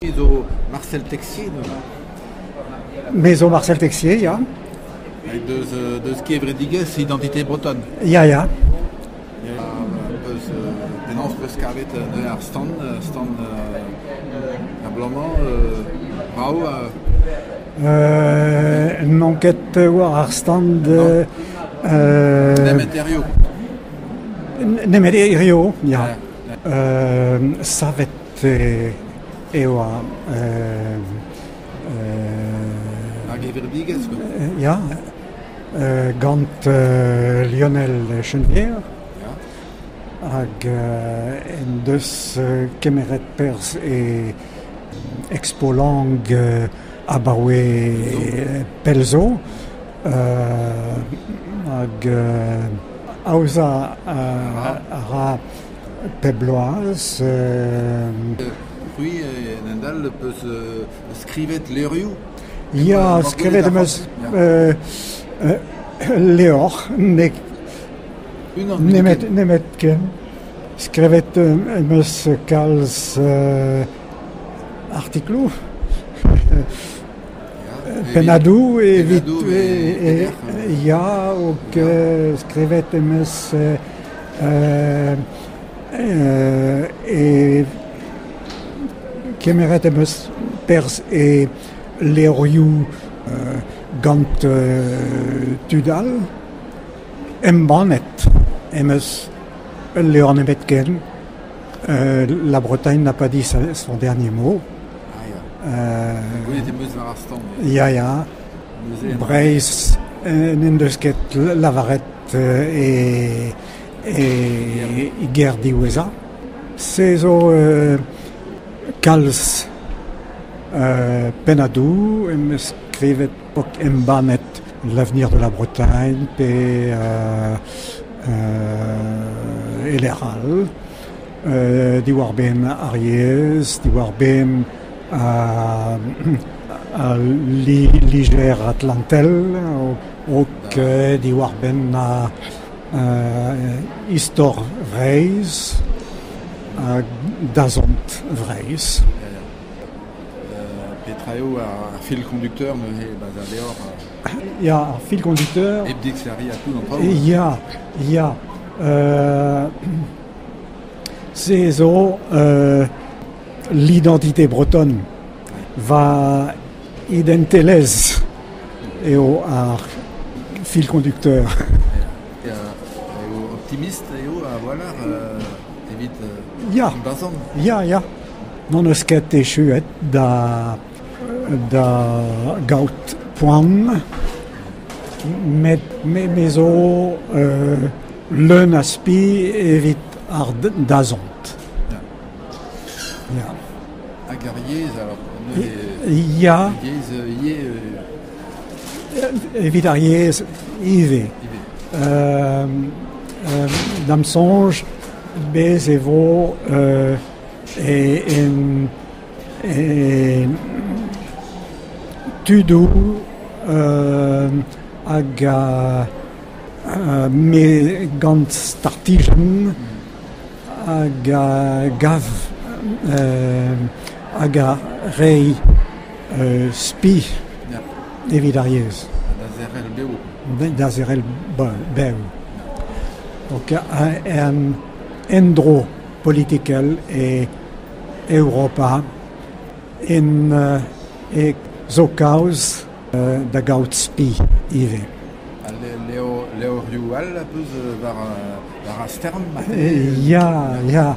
Me zo Marcel Texier neuze. Me zo Marcel Texier, ya. Deus, deus kevredigezh Identité Bretonne. Ya, ya. Peus, penaos peus kavet neuze ar stand, stand ar bloaz-mañ, brav N'on ket war ar stand... Nemet hirio. Nemet hirio, ya. Savet e oa... Ar gevredigezh quoi. Ya, gant Lionel Chenevière. Hag en deus kemeret perzh e Expo Langue abaoe pell zo. Hag aozañ a ra pep bloaz. C'hwi, en dal, peus skrivet levrioù? Ya, skrivet em eus levr, nemet, nemet ken. Skrivet em eus kalz artikloù, pennadoù evit... Ya, ok, skrivet em eus e kemeret em eus perzh e levrioù gant tud all. Embannet em eus ul levr nemetken. La Bretagne n'a pas dit son dernier mot. Ah ya. Gwelet em eus war ar stand. Ya, ya. Breizh n'en deus ket lavaret e e ger diwezhañ. Se zo kalz pennadoù em eus skrivet pok embannet L'avenir de la Bretagne pe e lec'h all, diwar-benn ar yezh, diwar-benn al Liger Atlantel, ok diwar-benn istor Vreizh hag dazont Vreizh. Petra eo ar fil conducteur neuze 'ba da levr? Ya, ar fil conducteur... Hep disklêriañ tout an traoù. Ya, ya. Se zo l'identité bretonne. Va identelezh eo ar fil conducteur. Eo optimist eo a-walc'h evit Ya. an dazont. Ya, ya. N'hon eus ket echuet da da gaout poan, met me, me zo leun a spi evit ar dazont. Ya. Ya. Hag ar yezh alors neuze Ya. Yezh ivez Evit ar yezh ivez. Ivez. Da'm soñj, bez e vo e, en, e tudoù hag me gant startijenn hag a gav hag a reiñ spi evit ar yezh. Da zerc'hel bev. Da zerc'hel bev. Donc un endro politikel e Europa en e zo kaoz da gaout spi ivez. Levrioù all a peus war ar stern marteze? Ya, ya.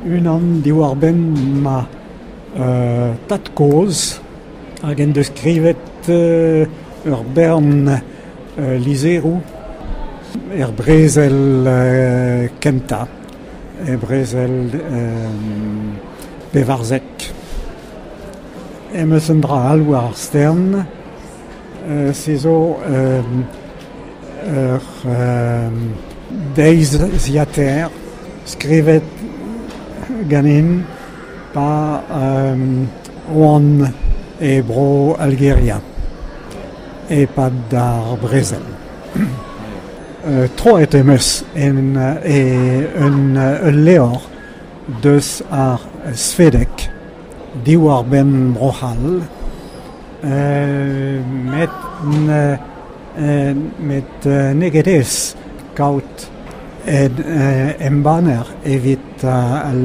Unan diwar-benn ma tad-kozh hag en deus skrivet ur bern lizheroù er brezel kentañ, e brezel 14. Em eus un dra all war ar stern, se zo ur deiziataer skrivet ganin pa oan e bro Algeria e-pad ar brezel. Troet em eus en e un ul levr deus ar svedek diwar-benn Bro-C'hall met met n'eo ket aes kaout embanner evit al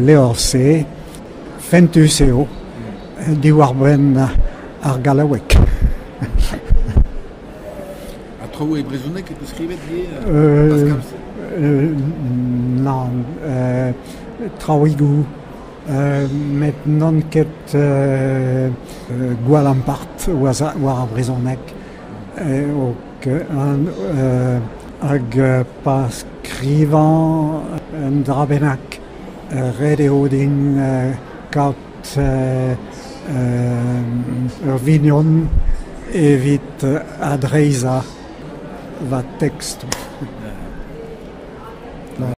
levr-se. Fentus eo diwar-benn ar gallaoueg. Ha traoù e brezhoneg e peus skrivet ivez, Pascal? Nann, traoùigoù, met n'on ket gwall ampart war ar brezhoneg. Hag pa skrivañ un dra bennak, ret eo din kaout ur vignon evit adreizhañ va tekstoù.